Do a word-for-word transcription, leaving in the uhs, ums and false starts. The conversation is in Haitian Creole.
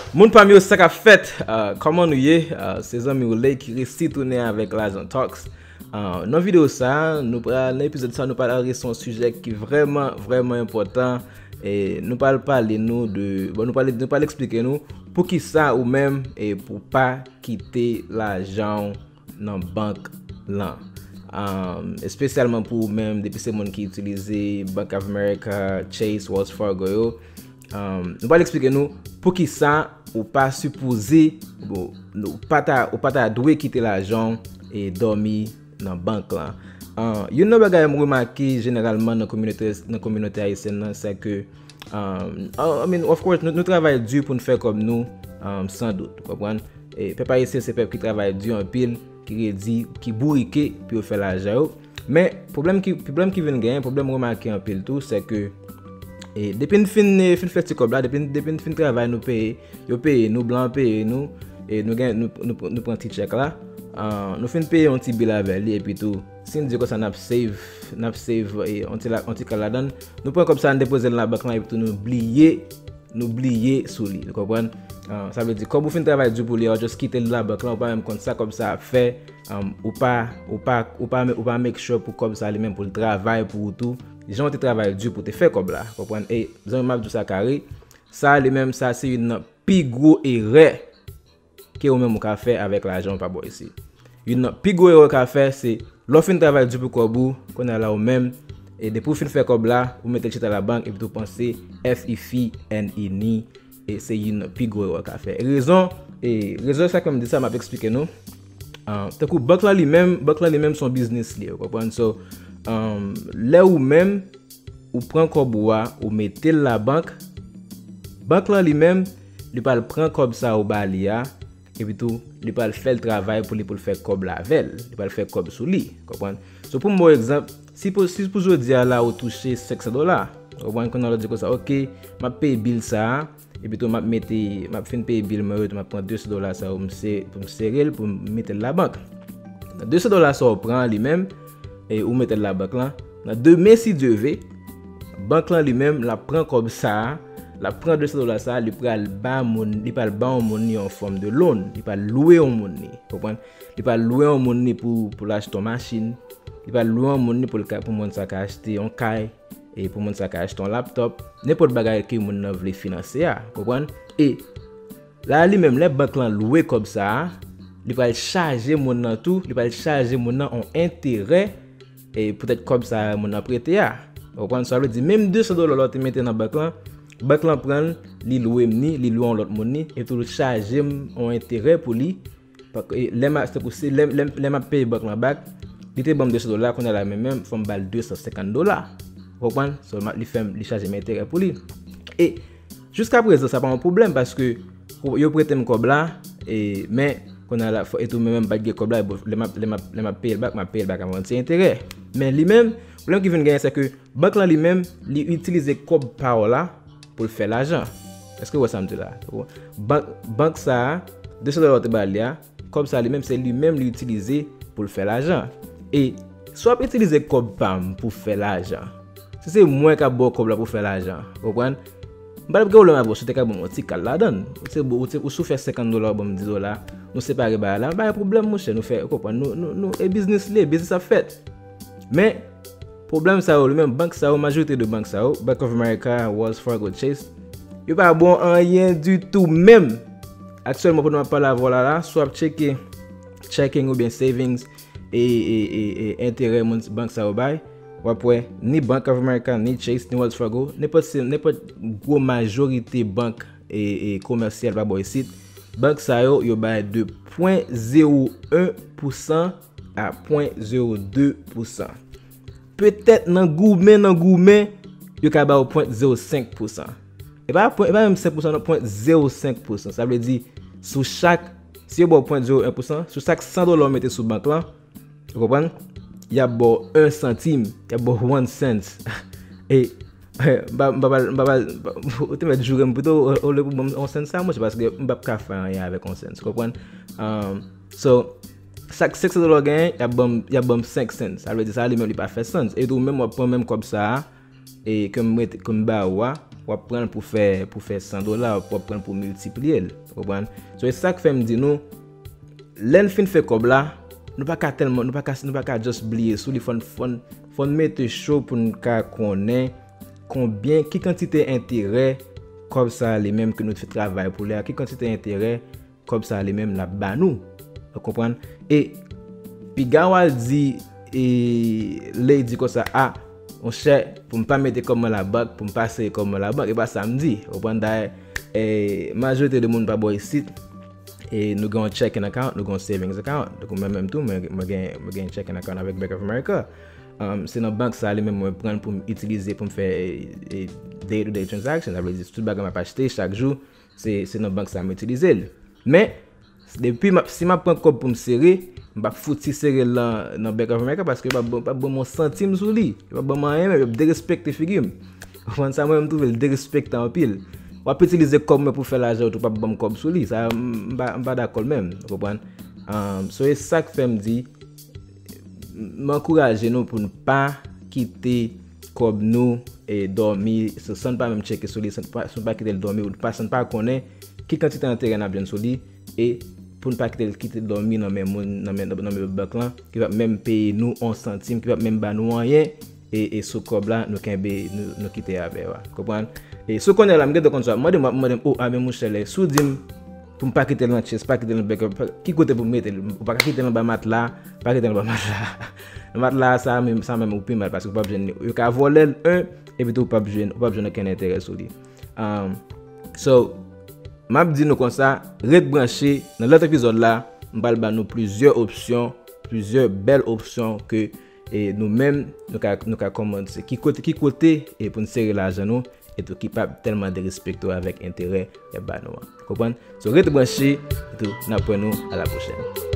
Moun pa m yo, sa k ap fèt? Ah, kòman nou ye? Ah, se zanmi w Ley ki resi tounen avèk Lajan Talks. Ah, nan videyo sa, nou pral, nan epizòd sa, nou pral adrese yon sijè ki vrèman, vrèman enpòtan. E nou pral pale nou de, bon, nou pral, nou pral eksplike nou poukisa ou menm e pou pa kite lajan w nan bank lan. Um, espesyalman pou ou menm, depi se moun ki itilize Bank of America, Chase, Wells Fargo yo. Um, nou pral eksplike nou poukisa ou pa sipoze, bon, ou pa ta, ou pa ta dwe kite lajan w e dòmi nan bank lan. Uh, youn nan bagay m remake jeneralman nan kominote, nan kominote ayisyèn nan, se ke, um, I mean, of course, nou, nou travay di pou n fè kòb nou, um, san dout, ou konprann? E pèp ayisyen se pèp ki travay di anpil, ki redi, ki bourike pou yo fè lajan yo. Men, pwoblèm ki, pwoblèm ki vin genyen, pwoblèm remake anpil tou, se ke, e, depi n fin, e, fin fè ti kòb la, depi, depi n fin travay, nou peye, yo peye nou, blan peye nou, e nou gen, nou, nou, nou pran ti chèk la, ah, nou fin peye yon ti bil avè li, epi tou, si n di konsa n ap save, n ap save, e, yon ti la, yon ti kal ladan l, nou pran kòb sa, n depoze l nan bank lan, epi tou nou bliye, nou bliye sou li, ou konprann? Ah, sa vle di, kòb ou fin travay di pou li a, ou just kite l nan bank lan, ou pa menm konn sa kòb sa ap fè, um, ou pa, ou pa, ou pa, ou pa make sure pou kòb sa li menm pou l travay pou ou tou, jan w te travay di pou te fè kòb la, konprann? E zanmi m ap di w sa kare, sa li menm, sa se youn nan pi gwo erè ke ou menm ou ka fè avèk lajan w pa bò isit. Youn nan pi gwo erè w ka fè, se lè w fin travay di pou kòb ou, kounye a la ou menm, e depi w fin fè kòb la, ou mete l chita labank, epi tou panse F I F I N I N I, e se youn nan pi gwo erè w ka fè. Rezon, e rezon sa ke m di sa, m ap eksplike nou. Ah, tankou bank lan li menm, bank lan li menm se yon biznis li ye, ou konprann? So, um, lè ou menm, ou pran kòb ou a, ou mete l labank, bank lan li menm, li pral pran kòb sa ou ba li a, epi tou, li pral fè l travay pou li, pou l fè kòb la avè l, li pral fè kòb sou li, konprann? So, pou m ba w egzanp, si pou, si pou jodi a la ou touche senk san dola, konprann, kounye a la w di konsa, ok, m ap peye bil sa a, epi tou m ap mete, m ap fin peye bil mwen yo, m ap pran de san dola sa yo, m se, pou m sere l, pou m mete l labank. Nan de san dola sa w pran li menm, e ou mete l labank lan, nan demen, si Dye ve, bank lan li menm, l ap pran kòb sa a, l ap pran de san dola sa a, li pral ba moun, li pral ba yon moun ni yon fòm de loan, li pral lwe yon moun ni, konprann? Li pral lwe yon moun ni pou, pou l achte yon machin, li pral lwe yon moun ni pou l ka, pou moun sa ka achte yon kay, e pou moun sa ka achte yon laptop, nenpòt bagay ke moun nan vle finanse a, konprann? E la li menm, lè bank lan lwe kòb sa a, li pral chaje moun nan tou, li pral chaje moun nan yon enterè, e poutèt kòb sa a moun nan prete a. Ou konprann? Sa vle di, menm de san dola w te mete nan bank lan, bank lan pran l, li lwe m ni, li lwe yon lòt moun ni, epi tou l chaje m yon enterè pou li. Paske lè m a, tankou se lè, lè, lè m ap peye bank lan back, li te ban m de san dola, kounye a la menm, menm, fò m ba l de san senkant dola. Ou konprann? So, m a, li fè m, li chaje m enterè pou li. E jiska prezan, sa pa yon pwoblèm, paske yo prete m kòb la, e, men, kounye a la, fò, e tou, mwen menm, m pa t gen kòb la, e bon, lè m ap, lè m ap, lè m ap peye l back, m ap peye l back avè yon ti enterè. Men li menm, pwoblèm ki vin genyen, se ke bank lan li menm, li itilize kòb pa w la pou l fè lajan. Èske w wè sa m di la? Bank, bank sa a, de san dola w te ba li a, kòb sa li menm, se li menm li itilize pou l fè lajan. E si w ap itilize kòb pa m pou fè lajan, si se mwen k ap ba w kòb la pou fè lajan, ou konprann? M pa t ap gen pwoblèm avè w si w te ka ban m yon ti kal ladan l. Ou se, ou se, ou si w fè senkant dola, ou ban m dis dola, nou separe bagay la, m pa gen pwoblèm, monchè, nou fè, ou konprann, nou, nou, nou, e biznis li ye, biznis ap fèt. Men, pwoblèm sa yo, li menm, bank sa yo, majorite de bank sa yo, Bank of America, Wells Fargo, Chase, yo pa bon anyen ditou menm. Aktyèlman, pandan m ap pale avè w la, la, si w ap tcheke checking oubyen savings e, e, e, e enterè moun, bank sa yo bay, w ap wè ni Bank of America, ni Chase, ni Wells Fargo, nenpòt se, nenpòt gwo majorite bank e, e komèsyal pa bò isit, bank sa yo, yo bay de pwen zewo en pousan a pwen zewo de pousan. Petèt nan goumen, nan goumen, yo ka ba w pwen zewo senk pousan. E pa pwen, e pa menm senk pousan, non, pwen zewo senk pousan. Sa vle di, sou chak, si yo ba w pwen zewo en pousan, sou chak san dola w mete sou bank lan, ou konprann? Y ap ba w en santim, y ap ba w one cent. E, m pa, m pa, m pa, m pa, ou te mèt joure m pito, o, olye pou ban m yon cent sa, monchè, paske m p ap ka fè anyen avèk yon cent, ou konprann? Um, so, chak senk san dola w genyen, y ap ban m, y ap ban m senk cents. Sa vle di sa, li menm, li pa fè sans. E tou, menm w ap pran menm kòb sa a, e ke m mete, ke m ba ou a, w ap pran l pou fè, pou fè san dola, w ap pran l pou miltipliye l. Ou konprann? So, e sa k fè m di nou, lè n fin fè kòb la, nou pa ka tèlman, nou pa ka, nou pa ka just bliye sou li, fò n, fò n, fò n mete cho pou n ka konnen konbyen, ki kantite enterè kòb sa a li menm ke nou te travay pou li a, ki kantite enterè kòb sa a li menm l ap ba nou. Ou konprann? E piga w al di, e, lady konsa, a, monchè, pou m pa mete kòb mwen labank, pou m pa sere kòb mwen labank, e pa sa m di. Ou konprann? Dayè, e, majorite de moun pa bò isit, e nou gen yon checking account, nou gen yon savings account. Donk, mwen menm tou, mwen, mwen gen, mwen gen yon checking account avèk Bank of America. Um, se nan bank sa a li menm mwen pran l pou m itilize pou m fè, e, e, day to day transaction. Sa vle di, tout bagay m ap achte chak jou, se, se nan bank sa a m itilize l. Men, depi m ap, si m ap pran kòb pou m sere, m p ap fouti sere l nan, nan Bank of America paske yo p ap ban, p ap ban m yon santim sou li. Yo p ap ban m anyen, menm yo ap derespekte figi m. Ou konprann sa, mwen, m twouve l derespektan anpil. W ap itilize kòb mwen pou fè lajan, ou tou p ap ban m kòb sou li. Sa, m pa, m pa dakò l menm. Ou konprann? Um, so, e sa k fè m di, m ankouraje nou pou n pa kite kòb nou, e, dòmi, san, san n pa menm tcheke sou li, san n pa, san n pa kite l dòmi, ou pa, san n pa konnen ki kantite enterè n ap jwenn sou li, e pou n pa kite l, kite l dòmi nan men moun, nan men, nan men bank lan, ki p ap menm peye nou yon santim, ki p ap menm ba nou anyen, e, e sou kòb la, nou kenbe, nou, nou kite avè yo a. Konprann? E sou kounye a la, m gentan konn sa w ap mande m, w ap mande m, o, a, men monchè, lè, si w di m, pou m pa kite l nan chest, pa kite l nan bèk, pa, ki kote pou m mete l? Ou pa ka kite l anba matla, pa kite l anba matla. Matla sa menm, sa menm ou pi mal, paske ou p ap jwenn, yo ka vòlè l, en, epi tou ou p ap jwenn, ou p ap jwenn okenn enterè sou li. Um, so, m ap di nou konsa, ret branche, nan lòt epizòd la, m pral ba nou plizyè opsyon, plizyè bèl opsyon ke, e, nou menm, nou ka, nou ka kòmanse. Ki kote, ki kote, e, pou n sere lajan nou, etou ki p ap tèlman derespekte w avèk enterè y ap ba nou an. Konprann? So, rete branche, etou n ap wè nou a la pwochèn.